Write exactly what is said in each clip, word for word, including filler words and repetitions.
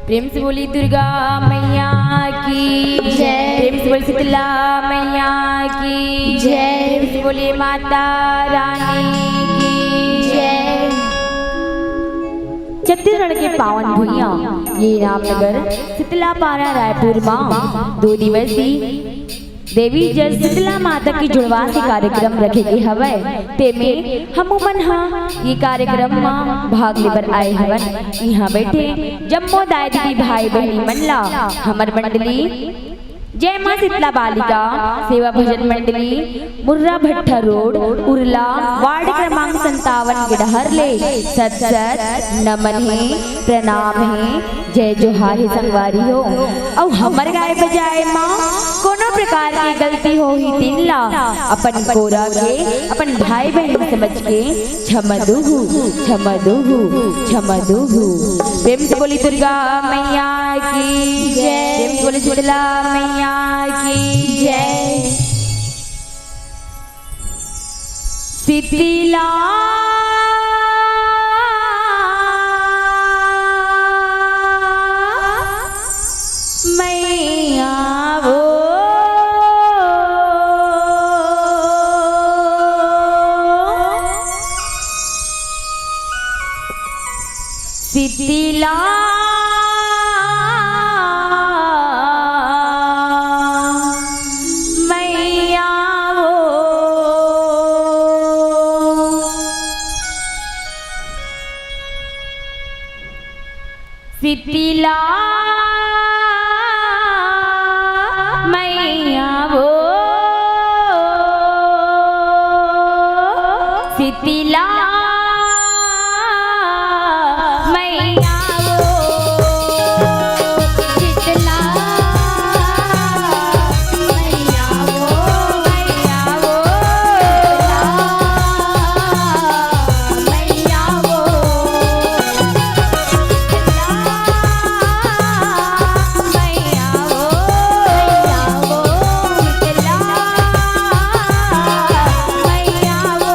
प्रेम से बोली दुर्गा मैया की जय। प्रेम से बोली शीतला मैया की जय। प्रेम से बोली माता रानी की जय। छत्तीसगढ़ के पावन भुइयां, ये रामनगर शीतला पारा रायपुर मा दो दिवसीय देवी जय शीतला माता के जुड़वा से कार्यक्रम रखे गे हवय। तेमे हमू मन ह ये कार्यक्रम म भाग लेबर आए हवन। इहाँ बैठे जम्मो दाई दीदी भाई बहिनी मन ला हमर मंडली जय माँ शीतला बालिका सेवा भजन मंडली, मुर्रा भट्टा रोड, उरला, वार्ड क्रमांक संतावन के डहर ले सत सत नमन हे, प्रणाम हे, जय जोहार हे संगवारी हो। अउ हमर गाय बजाए म कोनो प्रकार के गलती होही, तेन ला अपन कोरा के, अपन भाई बहिन समझ के क्षमा दुहू, क्षमा दुहू, क्षमा दुहू। प्रेम से बोली दुर्गा मैया की जय। प्रेम से बोली शीतला मैया की जय। शीतला मैया वो शीतला मैया वो शीतला मैया वो शीतला मैया वो शीतला मैया वो मैया वो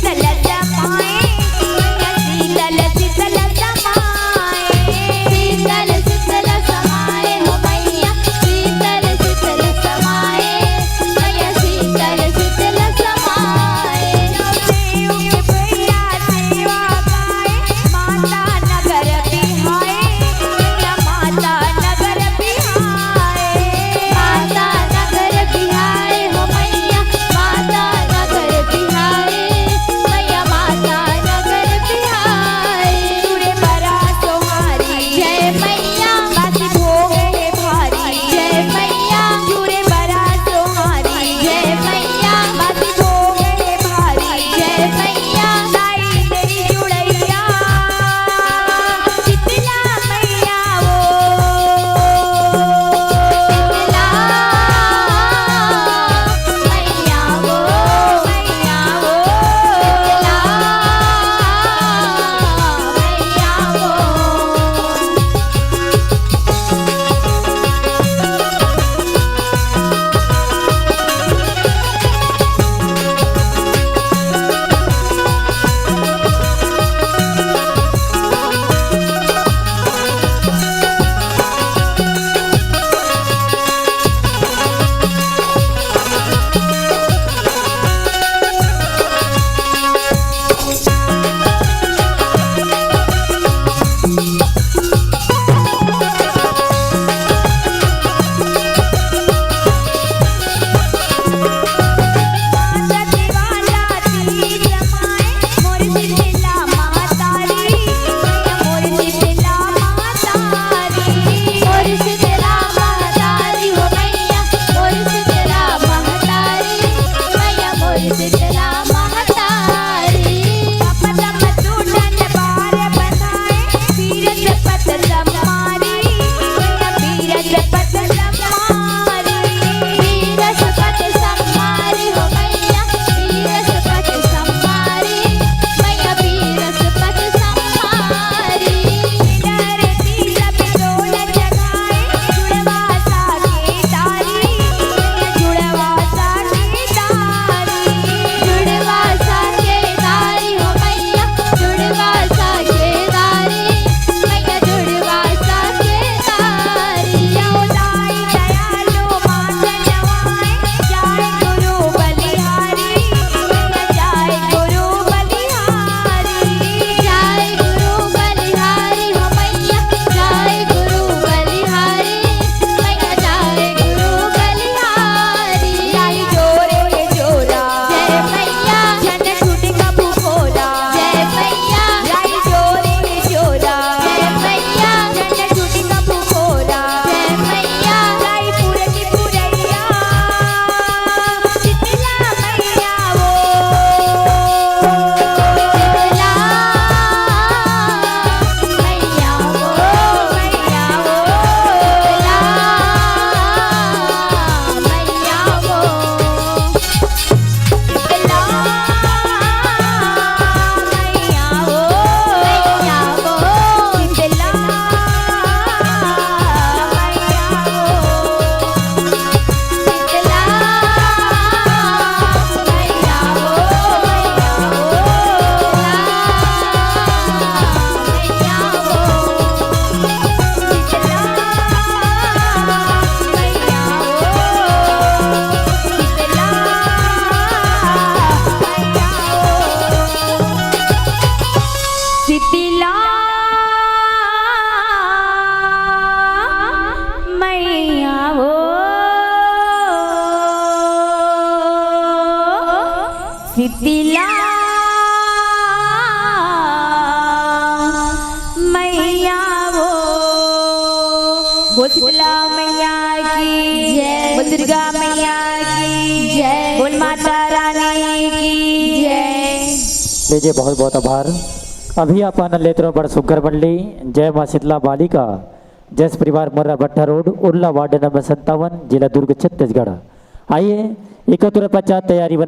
शीतल समाए, मैया शीतल शीतल समाए, शीतल शीतल समाए हो मैया, शीतल शीतल समाए, मैया शीतल शीतल समाए। देव के भैया सेवा गाए, माता नगर बिहाए, मैया माता नगर बिहाए, माता नगर बिहाए हो मैया, माता नगर बिहाए, मैया माता नगर बिहाए। जुड़े बरा सोहारी, जय मैया, बासी भोग हे भारी, जय मैया, जुड़े बरा सोहारी, जय मैया, बासी भोग हे भारी, जय मैया, लाई मेरी जुड़ैया, शीतला मैया वो, शीतला मैया वो, मैया वो, शीतला मैया वो। शीतला मैया वो, शीतला मैया वो। बोल शीतला मैया की जय। बोल दुर्गा मैया की जय। बोल माता रानी की जय। जी जी, बहुत बहुत आभार। अभी अपन लेत रहो बड़ सुग्घर मंडली, जय माँ शीतला बालिका, जस परिवार, मुर्रा भट्टा रोड, उर्ला वार्ड नंबर सत्तावन, जिला दुर्ग, छत्तीसगढ़। आइए, एक तुरंत पश्चात तैयारी बना